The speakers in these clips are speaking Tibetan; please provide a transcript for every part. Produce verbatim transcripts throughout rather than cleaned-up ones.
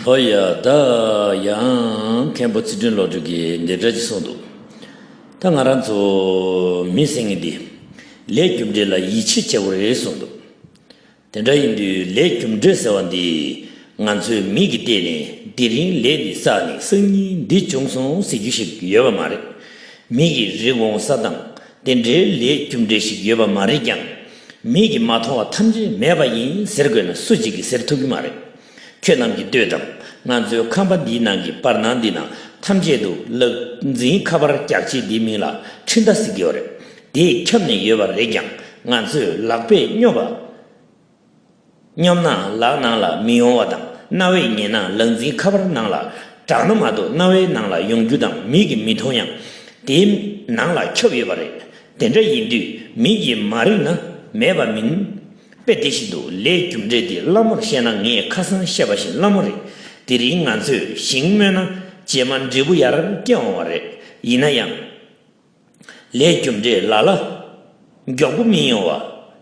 ལྷོ་ཡ་ད་ཡང་མཁན་པོ་ཚུལ་ཁྲིམས་བློ་གྲོས་ཀྱིས་འདི་འདྲ་ཅིག་གསུངས་འདུག་ད་ང་རང་ཚོ་མི་ཟེར་མཁན་འདི་ལས་རྒྱུ་འབྲས་ལ་ཡིད་ཆེས་བྱེད་དགོས་རེད་གསུངས་འདུག་དེ་འདྲ་ཡིན་དུས་ལས་རྒྱུ་འབྲས་ཟེར་བ་འདི་ང་ཚོའི་མི་གི་སྟེང་ནས་དེ་རིང་ལས་འདི་བསགས་ནས་སང་ཉིན་འདི་བྱུང་སོང་ཟེར་རྒྱུ་ཞིག་ཡོད་པ་མ་རེད། མི་གི་རིགས་འོང་ས་དང་དེ་འདྲའི་ལས་རྒྱུ་འབྲས་ཤིག་ཡོད་པ་མ་རེད་ཀྱང་། མི་གིས་མ་མཐོང་བ་ཐམས་ཅད་མེད་པ་ཡིན་ཟེར་དགོས་ན་སུ་གཅིག་གིས་ཟེར་ཐུབ་ཀྱི་མ་རེད། ཁྱོད་རྣམས་ཀྱིས་ལྟོས་དང་། ང་ཚོའི་ཁང་པ་འདིའི་ནང་གི་བར་སྣང་འདི་ནང་ཐམས་ཅད་དུ་ལག་འཛིན་ཁ་པར་རྒྱག་ཆས་འདིའི་མིང་ལ་འཕྲིན་བརྡ་ཟེར་གྱི་ཡོད་རེད། དེས་ཁྱབ་ནས་ཡོད་པ་རེད་ཀྱང་། ང་ཚོས་ལག་པས་སྙོབ་པ། སྙོབ་ན་ལག་ནང་ལ་མི་ཡོང་བ་དང་། རྣ་བས་ཉན་ན་ལག་འཛིན་ཁ་པར་ནང་ལ་གྲགས་ན་མ་གཏོགས་རྣ་བའི་ནང་ལ་ཡོང་རྒྱུ་དང་། མིག་གིས་མི་མཐོང་ཡང་དེའི་ནང་ལ་ཁྱབ་ཡོད་པ་རེད། དེ་འདྲ་ཡིན་དུས་མིག་གིས་མ་རིག་ན་མེད་པ་མིན། དཔེ་དེ་བཞིན་དུ་ལས་རྒྱུ་འབྲས་དེ་སླ་མོར་བཤད་ན། ངས་ཁ་སང་བཤད་པ་བཞིན་སླ་མོ་རེད། དེ་རིང་ང་ཚོས་ཞིང་རྨོས་ན་རྗེས་མ་འབྲས་བུ་ཡར་སྐྱེ་འོང་བ་རེད། ཡིན་ན་ཡང་། ལས་རྒྱུ་འབྲས་ལ་ལ་མགྱོགས་པོ་སྨིན་ཡོང་བ།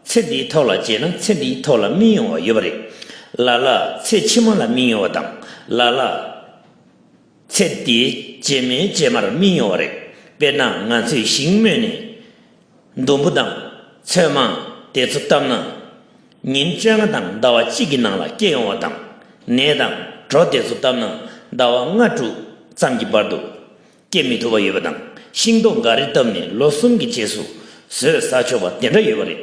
ཚེ་འདིའི་ཐོག་ལ་བྱས་ན་ཚེ་འདིའི་ཐོག་ལ་སྨིན་ཡོང་བ་ཡོད་པ་རེད། ལ་ལ་ཚེ་ཕྱི་མ་ལ་སྨིན་ཡོང་བ་དང་། ལ་ལ་ཚེ་འདིའི་རྗེས་མའི་རྗེས་མར་སྨིན་ཡོང་བ་རེད། དཔེར་ན་ང་ཚོས་ཞིང་རྨོས་ནས་ལྡུམ་བུ་དང་ཚོད་མ་དེ་ཚོ་བཏབ་ན། ཉིན་བཅོ་ལྔ་དང་ཟླ་བ་གཅིག་གི་ནང་ལ་སྐྱེ་ཡོང་བ་དང་། ནས་དང་གྲོ་དེ་ཚོ་བཏབ་ན་ཟླ་བ་ལྔ་དྲུག་ཙམ་གྱི་བར་དུ་སྐྱེ་མི་ཐུབ་པ་ཡོད་པ་དང་། ཤིང་ཏོག་འགའ་རེ་བཏབ་ནས་ལོ་གསུམ་གྱི་རྗེས་སུ་ཟོས་ཟ་ཆོག་པ་དེ་འདྲ་ཡོད་པ་རེད།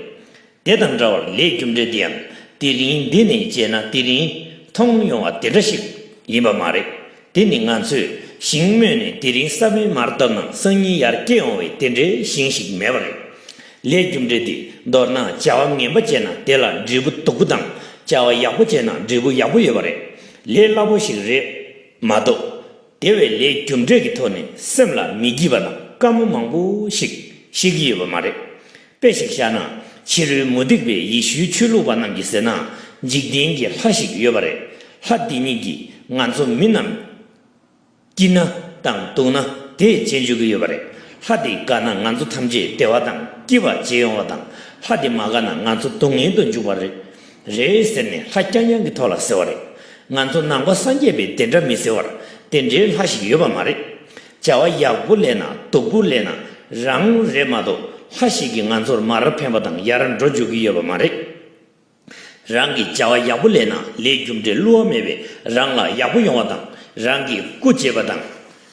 དེ་དང་འདྲ་བར་ལས་རྒྱུ་འབྲས་དེ་ཡང་དེ་རིང་འདི་ནས་བྱས་ན་དེ་རིང་མཐོང་ཡོང་བ་དེ་འདྲ་ཞིག་ཡིན་པ་མ་རེད། དེ་ནི་ང་ཚོས་ཞིང་རྨོས་ནས་དེ་རིང་ས་བོན་མར་བཏབ་ན་སང་ཉིན་ཡར་སྐྱེ་ཡོང་བའི་དེ་འདྲའི་ཞིང་ཞིག་མེད་པ་རེད། ལས་རྒྱུ་འབྲས་དེ་མདོར་ན་བྱ་བ་ངན་པ་བྱས་ན་དེ་ལ་འབྲས་བུ་སྡུག་པོ་དང་། བྱ་བ་ཡག་པོ་བྱས་ན་འབྲས་བུ་ཡག་པོ་ཡོད་པ་རེད། ལས་སླ་པོ་ཞིག་རེད་མ་གཏོགས། དེ་བས་ལས་རྒྱུ་འབྲས་ཀྱི་ཐོག་ནས་སེམས་ལ་མི་སྐྱིད་པ་དང་དཀའ་མོ་མང་པོ་ཞིག་ཤེས་ཀྱི་ཡོད་པ་མ་རེད། དཔེ་ཞིག་བཞག་ན། ཕྱི་རོལ་མུ་སྟེགས་པའི་ཡེ་ཤུའི་ཆོས་ལུགས་པ་རྣམས་ཀྱིས་ཟེར་ན། འཇིག་རྟེན་གྱི་ལྷ་ཞིག་ཡོད་པ་རེད། ལྷ་དེ་ཉིད་ཀྱིས་ང་ཚོ་མི་རྣམས་སྐྱིད་ན་དང་སྡུག་ན་དེ་བྱེད་འཇུག་གི་ཡོད་པ་རེད། ལྷ་དེ་དགའ་ན་ང་ཚོ་ཐམས་ཅད་བདེ་བ་དང་སྐྱིད་པ་བྱེད་ཡོང་བ་དང་། ལྷ་དེ་མ་དགའ་ན་ང་ཚོ་སྡུག་བསྔལ་དུ་འཇུག་པ་རེད། རེད་ཟེར་ནས་ལྷ་རྐྱང་རྐྱང་གི་ཐོག་ལ་ཟེར་བ་རེད། ང་ཚོ་ནང་པ་སངས་རྒྱས་པས་དེ་འདྲ་མི་ཟེར་བར། དེ་འདྲའི་ལྷ་ཞིག་ཡོད་པ་མ་རེད། བྱ་བ་ཡག་པོ་ལས་ན་སྡུག་པོ་ལས་ན་རང་རེད་མ་གཏོགས། ལྷ་ཞིག་གིས་ང་ཚོར་མར་ཕན་པ་དང་ཡར་འགྲོ་འཇུག་གི་ཡོད་པ་མ་རེད། རང་གིས་བྱ་བ་ཡག་པོ་ལས་ན་ལས་རྒྱུ་འབྲས་བསླུ་བ་མེད་པའི་རང་ལ་ཡག་པོ་ཡོང་བ་དང་། རང་གི་སྐུ་བྱེད་པ་དང་།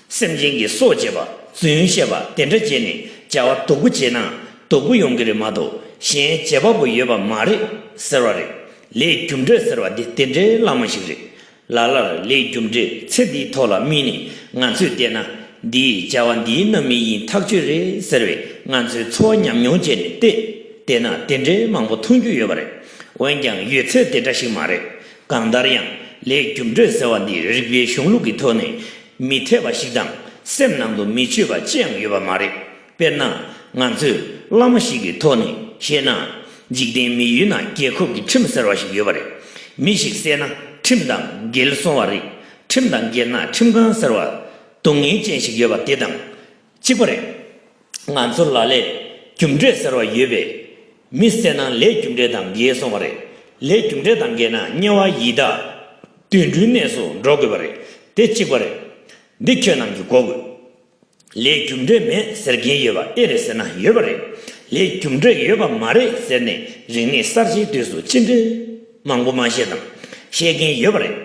སེམས་ཅན་གྱི་སྲོག་བཅད་པ། རྫུན་བཤད་པ་དེ་འདྲ་བྱས་ནས་བྱ་བ་སྡུག་པོ་བྱས་ན་སྡུག་པོ་ཡོང་གི་རེད་མ་གཏོགས། གཞན་བྱེད་པ་པོ་ཡོད་པ་མ་རེད་ཟེར་བ་རེད། ལས་རྒྱུ་འབྲས་ཟེར་བ་འདི་དེ་འདྲའི་ལྷག་མ་ཞིག་རེད། ལ་ལར་ལས་རྒྱུ་འབྲས་ཚེ་འདིའི་ཐོག་ལ་སྨིན་ནས་ང་ཚོས་བལྟས་ན། འདིའི་བྱ་བ་འདིའི་རྣམ་སྨིན་ཡིན། ཐག་ཆོད་རེད་ཟེར་བས་ང་ཚོས་འཚོ་བ་ཉམས་མྱོང་བྱས་ནས་བལྟས། བལྟས་ན་དེ་འདྲའི་མང་པོ་མཐོང་རྒྱུ་ཡོད་པ་རེད། འོན་ཀྱང་ཡོད་ཚད་དེ་འདྲ་ཞིག་མ་རེད། གང་ལྟར་ཡང་ལས་རྒྱུ་འབྲས་ཟེར་བ་འདི་རིགས་པའི་གཞུང་ལུགས་ཀྱི་ཐོག་ནས་མི་འཐད་པ་ཞིག་དང་། སེམས་ནང་དུ་མི་ཆུད་པ་ཅི་ཡང་ཡོད་པ་མ་རེད། དཔེར་ན། ང་ཚོས་བླ་མ་ཞིག་གི་ཐོག་ནས་བཤད་ན། འཇིག་རྟེན་མི་ཡུལ་ན་རྒྱལ་ཁབ་ཀྱི་ཁྲིམས་ཟེར་བ་ཞིག་ཡོད་པ་རེད། མི་ཞིག་བསད་ན་ཁྲིམས་དང་འགལ་སོང་བ་རེད། ཁྲིམས་དང་འགལ་ན་ཁྲིམས་ཁང་ཟེར་བ་སྡུག་བསྔལ་ཅན་ཞིག་ཡོད་པ་དེ་དང་གཅིག་པ་རེད། ང་ཚོ་ལ་ལས་རྒྱུ་འབྲས་ཟེར་བ་ཡོད་པས། མི་བསད་ན་ལས་རྒྱུ་འབྲས་དང་འགལ་སོང་བ་རེད། ལས་རྒྱུ་འབྲས་དང་འགལ་ན་དམྱལ་བ་ཡི་དྭགས་དུད་འགྲོའི་གནས་སུ་འགྲོ་དགོས་པ་རེད། དེ་གཅིག་པ་རེད། འདི་ཁྱོད་རྣམས་ཀྱིས་གོ་དགོས། ལས་རྒྱུ་འབྲས་མེད་ཟེར་མཁན་ཡོད་པ་ཨེ་རེད་ཟེར་ན་ཡོད་པ་རེད། ལས་རྒྱུ་འབྲས་ཡོད་པ་མ་རེད་ཟེར་ནས་རིག་གནས་གསར་བརྗེའི་དུས་སུ་ཅི་འདྲའི་མང་པོ་མ་བཤད་དང་བཤད་མཁན་ཡོད་པ་རེད།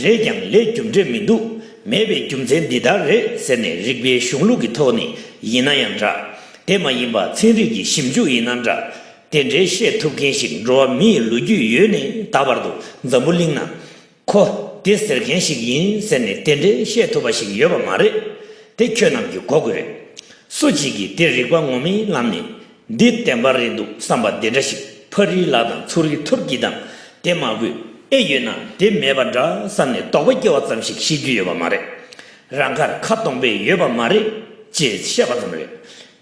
རེད་ཀྱང་ལས་རྒྱུ་འབྲས་མི་འདུག་མེད་པའི་རྒྱུ་མཚན་འདི་ལྟར་རེད་ཟེར་ནས་རིགས་པའི་གཞུང་ལུགས་ཀྱི་ཐོག་ནས་ཡིན་ན་ཡང་འདྲ། དེ་མ་ཡིན་པ་ཚན་རིག་གི་ཞིབ་འཇུག་ཡིན་ན་འདྲ། དེ་འདྲའི་བཤད་ཐུབ་མཁན་ཞིག་འགྲོ་བ་མིའི་ལོ་རྒྱུས་ཡོད་ནས་ད་བར་དུ་འཛམ་བུ་གླིང་ན། ཁོ་དེ་ཟེར་མཁན་ཞིག་ཡིན་ཟེར་ནས་དེ་འདྲའི་བཤད་ཐུབ་པ་ཞིག་ཡོད་པ་མ་རེད། དེ་ཁྱོད་རྣམས་ཀྱིས་གོ་དགོས་རེད། སུ་གཅིག་གིས་དེ་རིག་པ་ངོ་མའི་ལམ་ནས་འདི་བདེན་པ་རེད་འདུག་བསམ་པ་འདི་འདྲ་ཞིག་ཕ་རིའི་ལག་དང་ཚུར་གྱི་ཐུར་གྱིས་དང་དེ་མ་དགོས་ཨེ་ཡོད་ན་དེ་མེད་པ་འདྲ་བསམ་ནས་དོགས་པ་སྐྱེ་བ་ཙམ་ཞིག་བཤད་རྒྱུ་ཡོད་པ་མ་རེད། རང་ཁར་ཁ་སྟོང་པས་ཡོད་པ་མ་རེད་ཅེས་བཤད་པ་ཙམ་རེད།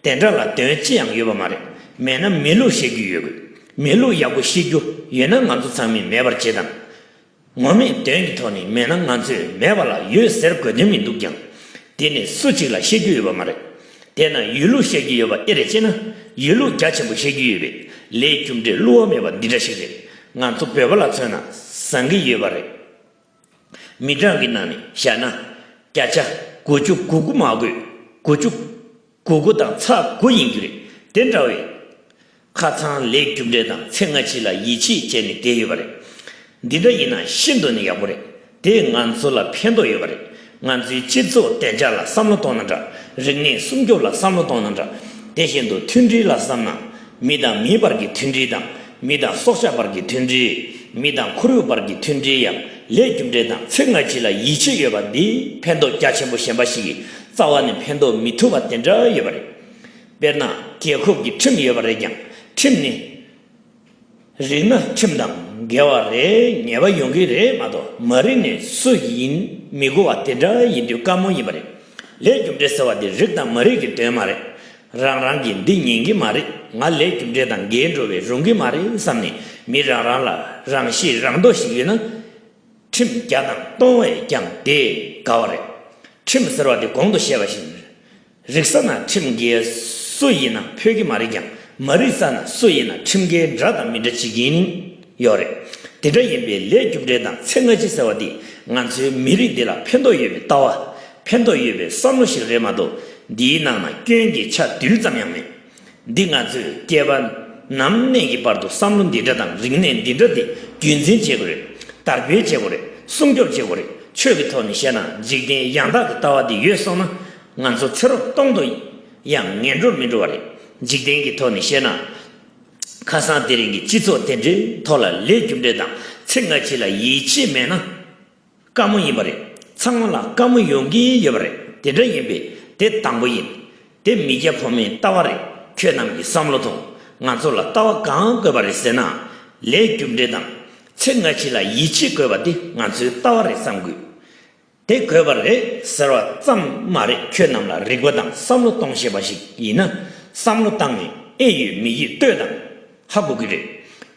དེ་འདྲ་ལ་དོན་ཅི་ཡང་ཡོད་པ་མ་རེད། མེད་ན་མི་ལུགས་བཤད་རྒྱུ་ཡོད་དགོས། མི་ལུགས་ཡག་པོ་བཤད་རྒྱུ་ཡོད་ན་ང་ཚོ་ཚང་མས་མེད་པར་བྱེད་དང་། ངོ་མས་དོན་གྱི་ཐོག་ནས་མེད་ན་ང་ཚོས་མེད་པ་ལ་ཡོད་ཟེར་དགོས་དོན་མི་འདུག་ཀྱང་། དེ་ནི་སུ་གཅིག་ལ་བཤད་རྒྱུ་ཡོད་པ་མ་རེད། དེས་ན་ཡུལ་ལུགས་བཤད་རྒྱུ་ཡོད་པ་ཨེ་རེད་ཅེ་ན། ཡུལ་ལུགས་རྒྱ་ཆེན་པོ་བཤད་རྒྱུ་ཡོད་པས་ལས་རྒྱུ་འབྲས་བསླུ་བ་མེད་པ་འདི་འདྲ་ཞིག་རེད། ང་ཚོ་བོད་པ་ལ་མཚོན་ན་བཟང་གི་ཡོད་པ་རེད། མི་གྲངས་ཀྱི་ནང་ནས་བཞག་ན་བརྒྱ་ཆ་དགུ་བཅུ་གོ་དགུ་མ་དགོས། དགུ་བཅུ་གོ་དགུ་དང་ཚེག་དགུ་ཡིན་རྒྱུ་རེད། དེ་འདྲ་བའི་ཁ་ཚང་ལས་རྒྱུ་འབྲས་དང་ཚེ་སྔ་ཕྱི་ལ་ཡིད་ཆེས་བྱས་ནས་བསྡད་ཡོད་པ་རེད། འདི་འདྲ་ཡིན་ན་ཤིན་ཏུ་ནས་ཡག་པོ་རེད། དེས་ང་ཚོ་ལ་ཕན་ཐོགས་ཡོད་པ་རེད། ང་ཚོའི་སྤྱི་ཚོགས་བདེ་འཇགས་ལ་བསམ་བློ་གཏོང་ན་འདྲ། རིག་གནས་སྲུང་སྐྱོབ་ལ་བསམ་བློ་གཏོང་ན་འདྲ། དེ་བཞིན་དུ་མཐུན་སྒྲིལ་ལ་བསམ་ན། མི་དང་མིའི་བར་གྱི་མཐུན་སྒྲིལ་དང་། མི་དང་སྲོག་ཆགས་བར་གྱི་མཐུན་སྒྲིལ། མི་དང་ཁོར་ཡུག་བར་གྱི་མཐུན་སྒྲིལ་ཡང་ལས་རྒྱུ་འབྲས་དང་ཚེ་སྔ་ཕྱི་ལ་ཡིད་ཆེས་ཡོད་པ་འདིས་ཕན་ཐོགས་རྒྱ་ཆེན་པོ་གཞན་པ་ཞིག་གིས་རྩ་བ་ནས་ཕན་ཐོགས་མི་ཐུབ་པ་དེ་འདྲ་ཡོད་པ་རེད། དཔེར་ན། རྒྱལ་ཁབ་ཀྱི་ཁྲིམས་ཡོད་པ་རེད་ཀྱང་། ཁྲིམས་ནི་རིག་ན་ཁྲིམས་དང་འགལ་བ་རེད། ཉེས་པ་ཡོང་གི་རེད་མ་གཏོགས། མ་རིག་ནས་སུ་ཡིན་མི་གོ་བ་དེ་འདྲ་ཡིན་དུས་དཀའ་མོ་ཡིན་པ་རེད། ལས་རྒྱུ་འབྲས་ཟེར་བ་དེ་རིག་དང་མ་རིག་གི་དོན་མ་རེད། རང་རང་གིས་འདི་ཉན་གྱི་མ་རེད། ང་ལས་རྒྱུ་འབྲས་དང་འགལ་འགྲོ་བས་རུང་གི་མ་རེད་བསམ་ནས། མི་རང་རང་ལ་རང་ཤེས་རང་རྟོགས་ཤིག་ཡོད་ན། ཁྲིམས་བརྒྱ་དང་སྟོང་བས་ཀྱང་དེས་དགའ་བ་རེད། ཁྲིམས་ཟེར་བ་དེ་གོང་དུ་བཤད་པ་བཞིན། རིག་ས་ན་ཁྲིམས་འགལ་སུ་ཡིན་ན་ཕོད་ཀྱི་མ་རེད་ཀྱང་། མ་རིག་ས་ན་སུ་ཡིན་ན་ཁྲིམས་འགལ་འདྲ་དང་མི་འདྲ་བྱེད་ཀྱིན་ཡོད་རེད། དེ་འདྲ་ཡིན་པས་ལས་རྒྱུ་འབྲས་དང་ཚེ་སྔ་ཕྱི་ཟེར་བ་འདི་ང་ཚོའི་མི་རིགས་འདི་ལ་ཕན་ཐོགས་ཡོད་པའི་ལྟ་བ། ཕན་ཐོགས་ཡོད་པའི་བསམ་བློ་ཞིག་རེད་མ་གཏོགས། འདིའི་ནང་ན་སྐྱོན་གྱི་ཆ་རྡུལ་ཙམ་ཡང་མེད། འདི་ང་ཚོས་སྐྱེས་པ་ནམ་གནས་ཀྱི་བར་དུ་བསམ་བློ་འདི་འདྲ་དང་རིག་གནས་འདི་འདྲ་དེ་རྒྱུན་འཛིན་བྱེད་དགོས་རེད། དར་སྤེལ་བྱེད་དགོས་རེད། སྲུང་སྐྱོབ་བྱེད་དགོས་རེད། ཆོས་ཀྱི་ཐོག་ནས་བཤད་ན་འཇིག་རྟེན་ཡང་དག་གི་ལྟ་བ་འདི་ཡོད་སོང་ན། ང་ཚོ་ཚེ་རབས་སྟོང་དུ་ཡང་ངན་འགྲོར་མི་འགྲོ་བ་རེད། འཇིག་རྟེན་གྱི་ཐོག་ནས་བཤད་ན། ཁ་སང་དེ་རིང་གི་སྤྱི་ཚོགས་དེ་འདྲའི་ཐོག་ལ་ལས་རྒྱུ་འབྲས་དང་ཚེ་སྔ་ཕྱི་ལ་ཡིད་ཆེས་མེད་ན། དཀའ་མོ་ཡིན་པ་རེད། ཚང་མ་ལ་དཀའ་མོ་ཡོང་གི་ཡོད་པ་རེད། དེ་འདྲ་ཡིན་པས་དེ་དང་པོ་ཡིན། དེ་མི་སྐྱ་ཕོ་མོའི་ལྟ་བ་རེད། ཁྱོད་རྣམས་ཀྱིས་བསམ་བློ་ཐོངས། ང་ཚོ་ལ་ལྟ་བ་གང་དགོས་པ་རེད་ཟེར་ན། ལས་རྒྱུ་འབྲས་དང་ཚེ་སྔ་ཕྱི་ལ་ཡིད་ཆེས་དགོས་པ་དེ་ང་ཚོའི་ལྟ་བ་རེད་བསམ་དགོས། དེ་དགོས་པ་རེད་ཟེར་བ་ཙམ་མ་རེད། ཁྱོད་རྣམས་ལ་རིག་པ་དང་བསམ་བློ་གཏོང་ཤེས་པ་ཞིག་ཡིན་ན། བསམ་བློ་བཏང་ནས་ཨེ་ཡོད་མི་ཡོད་ལྟོས་དང་། ཧ་གོ་གི་རེད།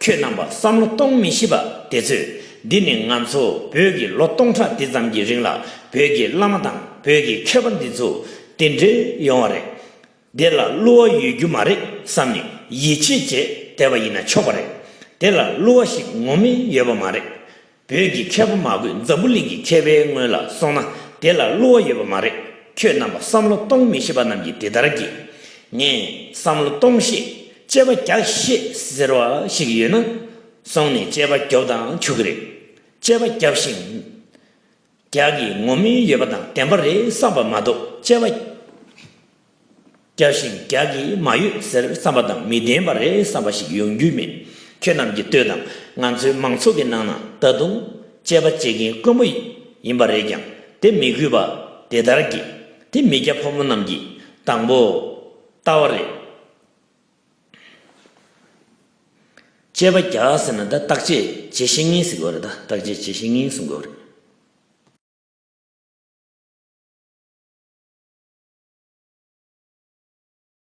ཁྱོད་རྣམ་པ་བསམ་བློ་གཏོང་མི་ཤེས་པ་དེ་ཚོས། འདི་ནི་ང་ཚོ་བོད་ཀྱི་ལོ་སྟོང་ཕྲག་འདི་ཙམ་གྱི་རིང་ལ་བོད་ཀྱི་བླ་མ་དང་བོད་ཀྱི་མཁས་པ་འདི་ཚོ་དེ་འདྲའི་ཡོང་བ་རེད། དེ་ལ་བསླུ་བ་ཡོད་རྒྱུ་མ་རེད་བསམ་ནས་ཡིད་ཆེས་བྱས་བསྡད་པ་ཡིན་ན་ཆོག་པ་རེད། དེ་ལ་བསླུ་བ་ཞིག་ངོ་མས་ཡོད་པ་མ་རེད། བོད་ཀྱི་མཁས་པ་མ་དགོས། འཛམ་བུ་གླིང་གི་མཁས་པའི་ངོས་ལ་སོང་ན་དེ་ལ་བསླུ་བ་ཡོད་པ་མ་རེད། ཁྱོད་རྣམ་པ་བསམ་བློ་གཏོང་མི་ཤེས་པ་རྣམས་ཀྱིས་དེ་ལྟར་གྱིས། ངས་བསམ་བློ་གཏོང་ཤེས། དཔྱད་པ་རྒྱག་ཤེས་ཟེར་བ་ཞིག་ཡོད་ན། སོང་ནས་དཔྱད་པ་རྒྱོབ་དང་ཆོག་གི་རེད། དཔྱད་པ་རྒྱབ་ཤིང་རྒྱག་གི་ངོ་མ་ཡོད་པ་དང་བདེན་པ་རེད་བསམ་པ་མ་གཏོགས། དཔྱད་པ་རྒྱབ་ཤིང་རྒྱག་གི་མ་ཡོད་ཟེར་བསམ་པ་དང་མི་བདེན་པ་རེད་བསམ་པ་ཞིག་ཡོང་རྒྱུ་མེད། ཁྱོད་རྣམས་ཀྱིས་ལྟོས་དང་། ང་ཚོའི་མང་ཚོགས་ཀྱི་ནང་ན་ད་དུང་དཔྱད་པ་བྱེད་མཁན་དཀོན་པོ་ཡིན་པ་རེད་ཀྱང་། དེ་མི་དགོས་པ་དེ་ལྟར་གྱིས། དེ་མི་སྐྱ་ཕོ་མོ་རྣམས་ཀྱི་དང་པོ་ལྟ་བ་རེད། དཔྱད་པ་རྒྱག་ཟེར་ན་ད་བརྟག་དཔྱད་བྱེད་ཤེས་མཁན་ཟེར་དགོས་རེད། ད་བརྟག་དཔྱད་བྱེད་ཤེས་མཁན་གསུང་དགོས་རེད།